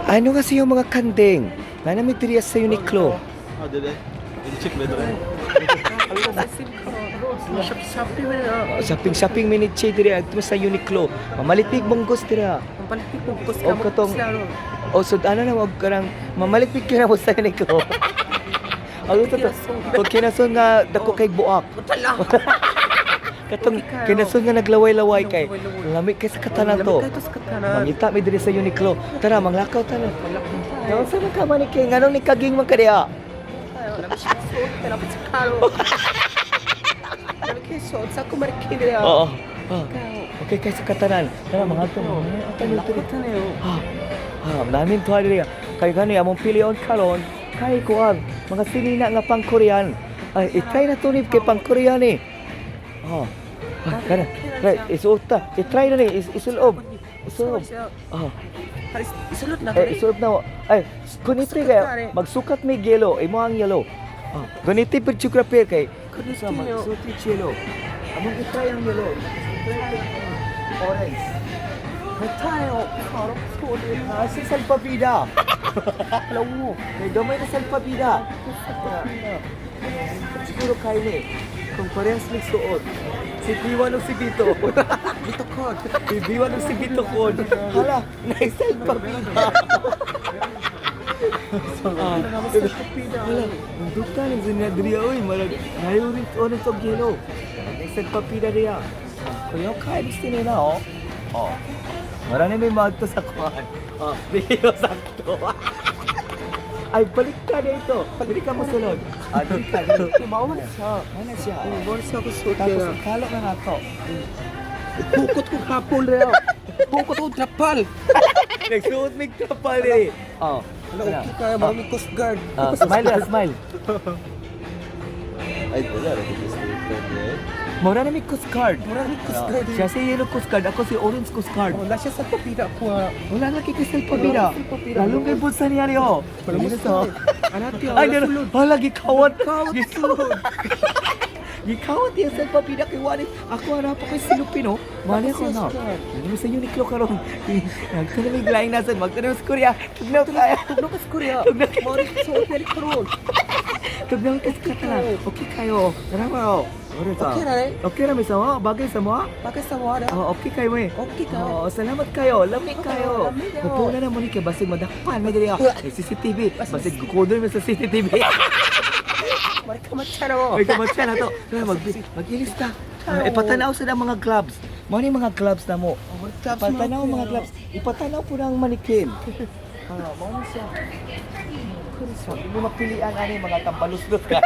Ano kasi yung mga kanding? Naa mi diri sa Uniqlo. Ah, dili. Check ba ito? Shopping shopping minute diri adto sa Uniqlo. Mamalit mig munggos diri. O katong o so ano na og karang mamalit mig kina mo sa Uniqlo. Ano to to? To kinason nga dako kay buak. Katong kinason nga naglaway-laway kay lami kay sa katanan to. Mangita mi diri sa Uniqlo. Tara, manglakaw ta na. Daw sa man ka maniking, nganong ni kaging man ka diha? Oo. Oh. Okay kay sa katanan. Tara mga to. Ha. Ha, namin to diri. Kay gani among pilion karon kay kuan mga sinina nga pang Korean. Ay, i-try na to ni kay pang Korean ni. Oh. Ah, kana. Right, isuot ta. I-try na ni, isulob. Isulob. Oh. Isulot na Eh, isulob na. Ay, kuniti kay magsukat may yellow, imo ang yellow. Oh, ganiti picture kay Kuniti, sa no. magsuot ni yellow. Among i-try ang yellow. I-try ang orange. Tayo, Ah, si Salpabida. Alam mo, may gamay na Salpabida. Siguro kayo ni. Kung parehas may suot. Si B1 o si B2. Dito ko. Si B1 o si B2 ko. Hala, nai-Salpabida. Ah, hala, ang dukta ng zinadriya, oy, marag, nayo rin orange og yellow. Nai-Salpabida riya. Kuya, kaya gusto nila, oh. Oh. Marami may magto sa kuwan. Oh, dili sakto. Ay, balik ka dito. Balik ka mo sulod. Ah, dili ka. Dili. Mao man siya. Ano siya? Mao siya ko suot. Tapos, kalo na nga to. Bukot ko hapon rew. Bukot ko trapal. Nagsuot mig trapal eh. Oh. Ala, okay kaya mga may Coast Guard. Ah, smile na, smile. Ay, wala. Rin Mura na may Coast Guard. Mura na may Coast Guard. Siya si Yellow Coast Guard, ako si Orange Coast Guard. Wala siya sa papira ko. Wala na kay Crystal Pabira. Wala kay Pabira. Lalong kay bulsa niya niyo. Palamos. Anak Ay, no. Hala, gikawat. Gikawat Gikawat. Gikawat yung sa Pabira kay Wanis. Ako, hanap ako sa Lupino. Mali ko na. Ano mo sa Uniqlo karon? Nagtanamig laing nasan. Magtanamig sa Korea. Tugnaw kaya. Tugnaw ka sa Korea. Tugnaw ka. Mao rin sa hotel karon. Tugnaw ka sa Katalan. Okay kayo. Tara mo. Okay ra eh. Okay ra mi sa mo. Bagay sa mo. Bakit sa wala? Oh, okay kayo eh. Okay ka. Oo, salamat kayo. Lami kayo. Lami kayo. Upo na na mo ni kay basig madakpan mo diri. May CCTV. Basig kukunin mo sa CCTV. Mari ka matcharo. May kamatsa na to. Tara, mag-ilis ta. Ah, ipatanaw sa mga gloves. Mao ni mga gloves na mo. Ipatanaw mga gloves. Ipatanaw po ng manikin. Ah, mao ni siya. Hindi mo mapilian ani mga tambaluslos kayo.